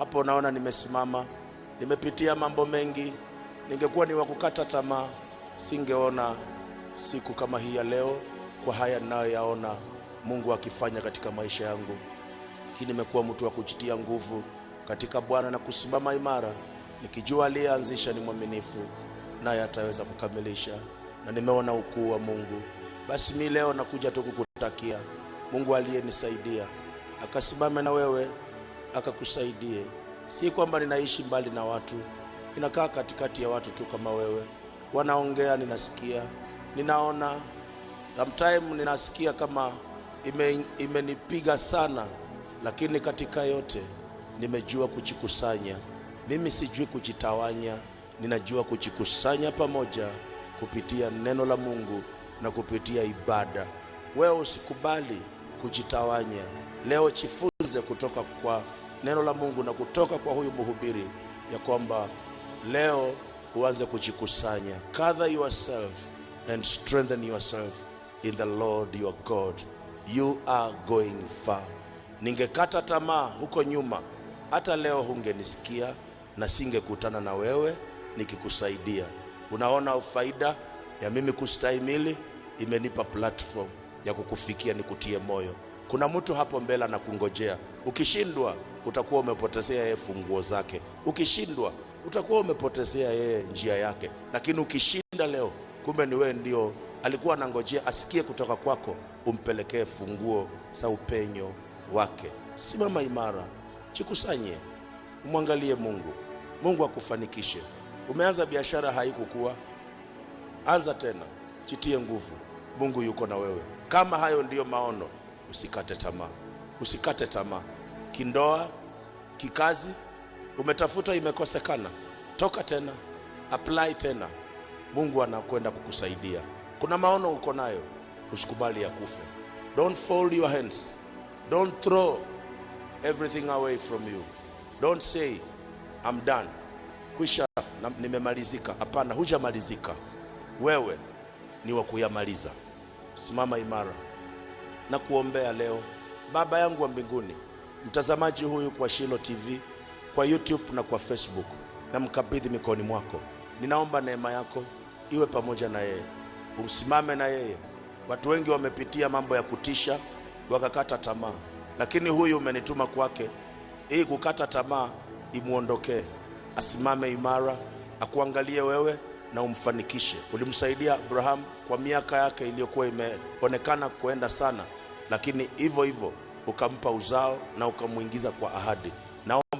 Hapo naona nimesimama, nimepitia mambo mengi. Ningekuwa ni wa kukata tamaa, singeona siku kama hii ya leo, kwa haya ninayoyaona Mungu akifanya katika maisha yangu. Lakini nimekuwa mtu wa kujitia nguvu katika Bwana na kusimama imara, nikijua aliyeanzisha ni mwaminifu, naye ataweza kukamilisha, na nimeona ukuu wa Mungu. Basi mi leo nakuja tu kukutakia Mungu aliyenisaidia akasimame na wewe akakusaidie. Si kwamba ninaishi mbali na watu, ninakaa katikati ya watu tu kama wewe. Wanaongea, ninasikia, ninaona. Sometime ninasikia kama imenipiga sana, lakini katika yote nimejua kujikusanya. Mimi sijui kujitawanya, ninajua kujikusanya pamoja kupitia neno la Mungu na kupitia ibada. Wewe usikubali kujitawanya. Leo jifunze kutoka kwa neno la Mungu na kutoka kwa huyu mhubiri ya kwamba leo uanze kujikusanya. Gather yourself and strengthen yourself in the Lord your God. You are going far. Ningekata tamaa huko nyuma, hata leo hungenisikia na singekutana na wewe nikikusaidia. Unaona faida ya mimi kustahimili, imenipa platform ya kukufikia nikutie moyo. Kuna mtu hapo mbele anakungojea. Ukishindwa utakuwa umepotezea yeye funguo zake, ukishindwa utakuwa umepotezea yeye njia yake, lakini ukishinda leo, kumbe ni wewe ndio alikuwa anangojea asikie kutoka kwako, umpelekee funguo za upenyo wake. Simama imara, jikusanye, umwangalie Mungu. Mungu akufanikishe. Umeanza biashara haikukua, anza tena, jitie nguvu. Mungu yuko na wewe. Kama hayo ndiyo maono, usikate tamaa, usikate tamaa. Kindoa, kikazi, umetafuta imekosekana, toka tena, apply tena. Mungu anakwenda kukusaidia. Kuna maono uko nayo, usikubali yakufe. Don't fold your hands, don't throw everything away from you. Don't say I'm done, kwisha, nimemalizika. Hapana, hujamalizika. Wewe ni wa kuyamaliza. Simama imara na kuombea leo. Baba yangu wa mbinguni, mtazamaji huyu kwa Shilo TV, kwa YouTube na kwa Facebook, na mkabidhi mikononi mwako. Ninaomba neema yako iwe pamoja na yeye, usimame na yeye. Watu wengi wamepitia mambo ya kutisha wakakata tamaa, lakini huyu umenituma kwake ili kukata tamaa imuondokee, asimame imara, akuangalie wewe na umfanikishe. Ulimsaidia Abraham kwa miaka yake iliyokuwa imeonekana kuenda sana, lakini hivyo hivyo ukampa uzao na ukamwingiza kwa ahadi.